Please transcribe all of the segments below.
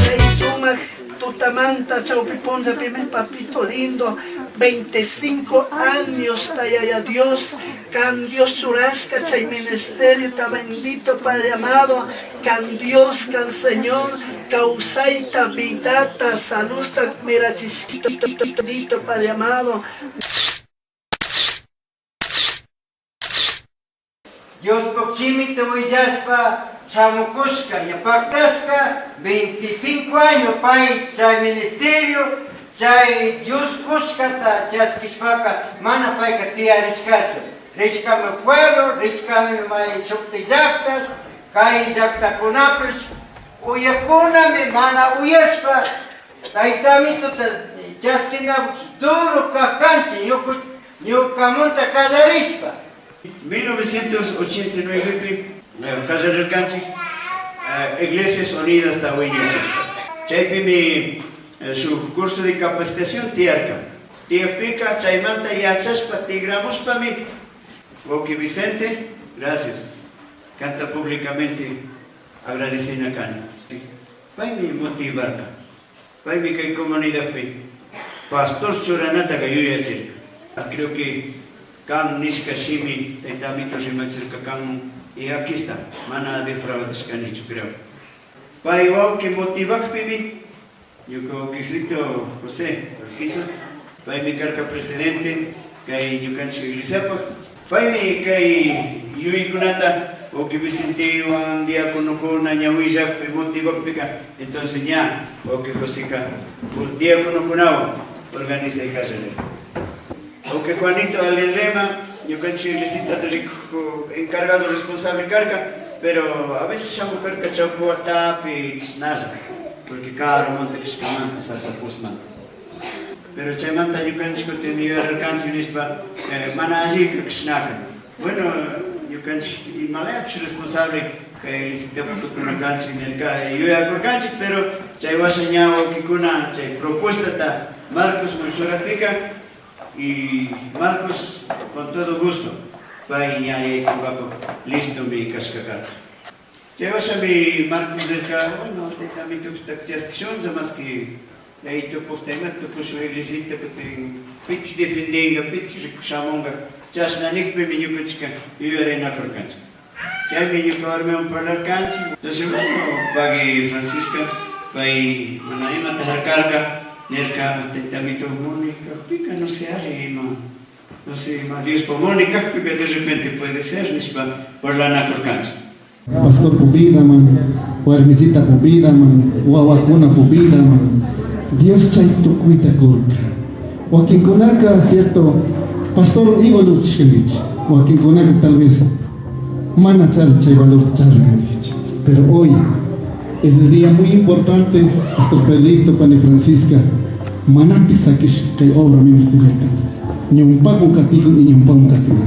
Chay sumak tutamanta chawpi punllapimi papito lindo 25 años Yaya Dios can Dios churashka chay ministerio ta bendito Padre amado can Dios can Señor kawsayta vidata saludta mirachishka Padre amado. Diospaj shimita huillashpa shamucushca, ña pactashca 25 año pai chai ministerio, chai Dios cushcata chasquishpaca mana paica tiyarishcachu. Rishcami pueblo, rishcami mai shujti llactas, cai llactacunapish uyajcunami mana uyashpa Taita Amituta chasquina duro caj canchij ñucamanta callarishpa. 1989pi qallarirqanchik Iglesias Unidasta wiñachishpa. Chaypimi shuk curso de capacitación tiyarka. Tiyakpika chaymanta yachashpa tigramushpami wawqi Vicente, gracias, kanta públicamente agradecena kani. Paymi motivarka. Paymi kay comunidadpi pastor churanataqa yuyachirka. Creo que kan nishka shimi Tayta Amito rimachirka kanman y aquí está, mana defraudashkanichu creo. Pay wawqi motivakpimi ñuka wawqicito José Urquizo, paymi karka presidente kay ñukanchik iglesiapaj, paymi kay yuyaykunata wawqi Vicentewan diaconokuna ña willakpi motivakpika, entonces ña wawqi Joseca diaconokunawan organizay qallarirka. Wawqi Juanito Alirrema ñukanchik iglesitata rikuj encargado responsable karka, pero a veces shamuj karka chawpi watapi chishnalla, porque karumanta kashkamanta sasapusmanta. Pero chaymanta ñukanchik kutin yuyararkanchik nishpa mana allika kashnaka. Bueno, ñukanchik imalayapish responsable kay iglesitapi tukuna kanchik nirka yuyakurkanchik, pero chay washa ña wawkikuna chay propuestata Marcosman churakpika y Marcos con todo gusto pay ña yaykungapak listomi kashka karka. Chay washami Marcos nirka, bueno, tayta Amitosta chaskishunlla maski yayitupukta imata tukushun iglesita kutin pitik defendinga, pitik rikushamunga, chashna nikpimi ñukanchikka yuyarinakurkanchik. Chaymi ñuka warmiwan parlarkanchik. Entonces, bueno, pagui Francisca, pay mana imata harkarka, nirka, tayta Amito muni kakpika no sé ari ima, no sé ima Diospa muni kakpika de repente puede ser nishpa parlanakurkanchik. Pastor vidaman, warmisita vidaman, wawakuna vidaman, Dios chay tukuyta kurka. Wakinkunaka, cierto, pastor igual uchishkankichik, wakinkunaka tal vez mana chari chay valor charirkankichik. Pero hoy es el día muy importante, Pastor Pedrito, Pani Francisca, manapi sakish kay obra ministerial ñumpamun katihun y ñumpamun katinga.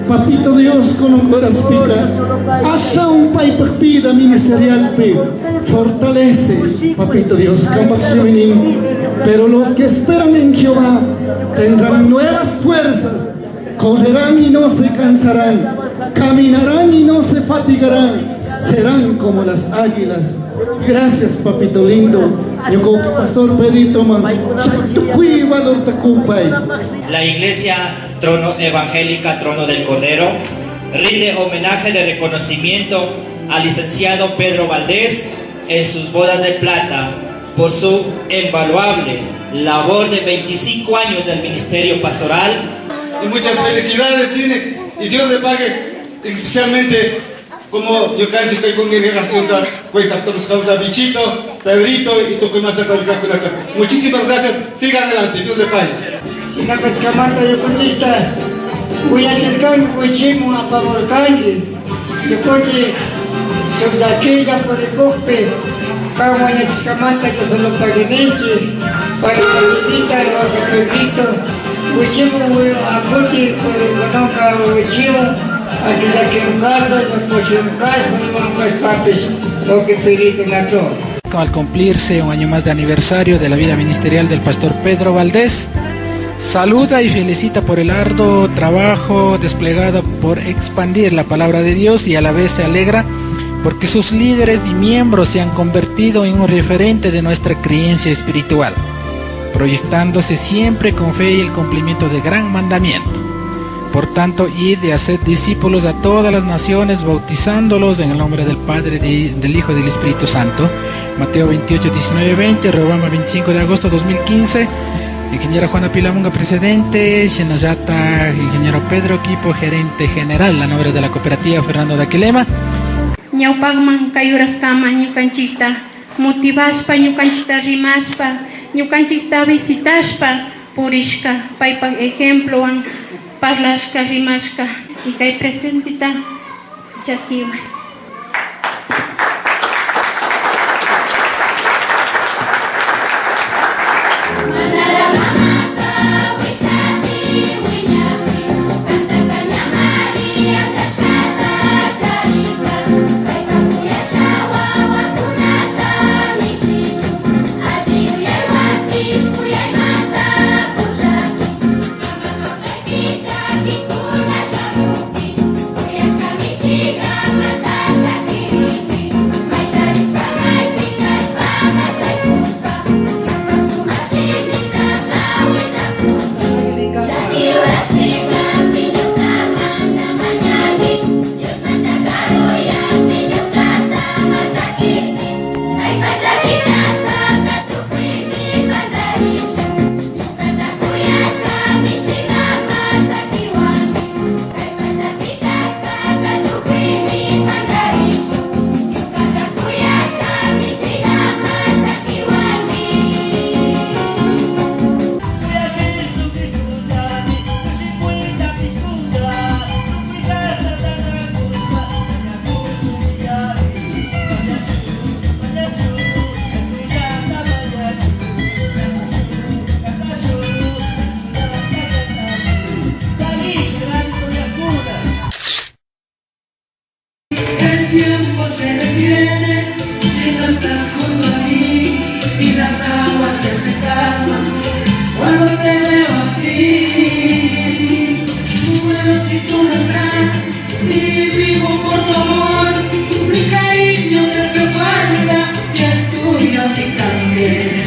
Papito Dios con horaspika ashaun paypak vida ministerialpi fortalece, Papito Dios, kampak shiminin. Pero los que esperan en Jehová tendrán nuevas fuerzas, correrán y no se cansarán, caminarán y no se fatigarán, serán como las águilas. Gracias, papito lindo. Ñuka pastor Pedrito man, tukuy valorta kupay. La Iglesia Trono Evangélica Trono del Cordero rinde homenaje de reconocimiento al licenciado Pedro Valdés en sus bodas de plata por su invaluable labor de 25 años del ministerio pastoral. Y muchas felicidades tiene, y Dios le pague, especialmente como yo cancho estoy congregación cuenta Bichito, Pedrito y tukuy más. Muchísimas gracias, sigan adelante, Dios le pague. Nakashkamanta ñukanchikta uyachirkanki, wichimun apamurkanki. Ñukanchik shuk llaquilla purikukpi kan wañuchishkamanta Dios paguininchik, paypita Pedrito wichimun apunchik purikunanka wichimun aquí llaquirunkarka, pushirunkarka, imamun wawqi Pedrito nacho. Al cumplirse un año más de aniversario de la vida ministerial del pastor Pedro Valdés, Saluda y felicita por el arduo trabajo desplegado por expandir la palabra de Dios y a la vez se alegra porque sus líderes y miembros se han convertido en un referente de nuestra creencia espiritual, proyectándose siempre con fe y el cumplimiento de gran mandamiento. Por tanto, id y haced discípulos a todas las naciones, bautizándolos en el nombre del Padre, del Hijo y del Espíritu Santo. Mateo 28, 19, 20, Riobamba, 25 de agosto de 2015. Ingeniero Juana Pilamunga, presidente. Shinallata, ingeniero Pedro Equipo, gerente general, la nombre de la cooperativa Fernando Daquilema. Ñawpaqman kay uraskama ñukanchikta motivashpa, ñukanchikta rimashpa, ñukanchikta visitashpa purishka, paypak ejemplowan parlashka, rimashka y kay presentita chaskiwan. El tiempo se detiene si no estás junto a mí y las aguas ya se calman cuando te veo a ti. Muero si tú no estás y vivo por tu amor, mi cariño te hace falta y el tuyo a mí también.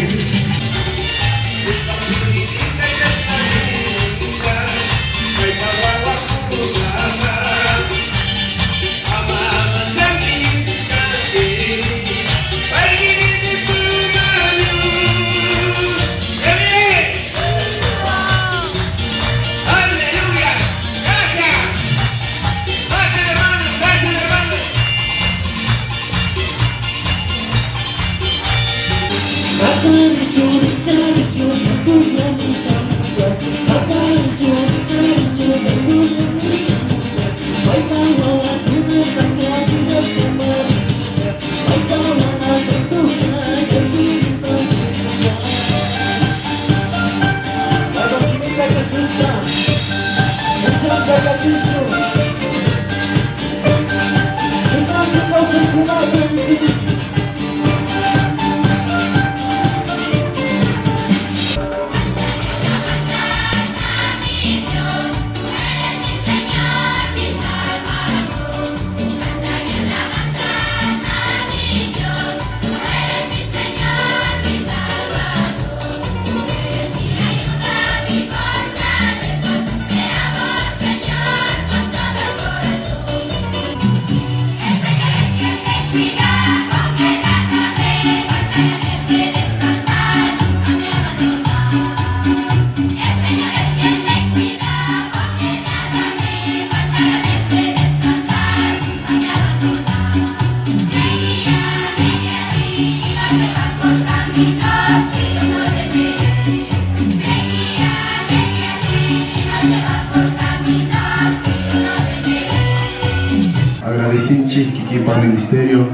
Agradecinchi Kikipa Ministerio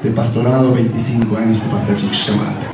de Pastorado 25 años de Pactachixcamante.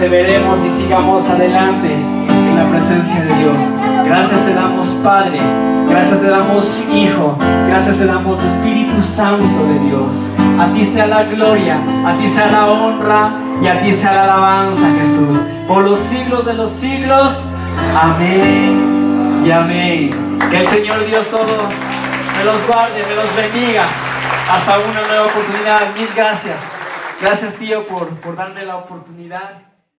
Perseveremos y sigamos adelante en la presencia de Dios. Gracias te damos, Padre. Gracias te damos, Hijo. Gracias te damos, Espíritu Santo de Dios. A ti sea la gloria, a ti sea la honra y a ti sea la alabanza, Jesús. Por los siglos de los siglos. Amén y amén. Que el Señor Dios todo me los guarde, me los bendiga. Hasta una nueva oportunidad. Mil gracias. Gracias, tío, por darme la oportunidad.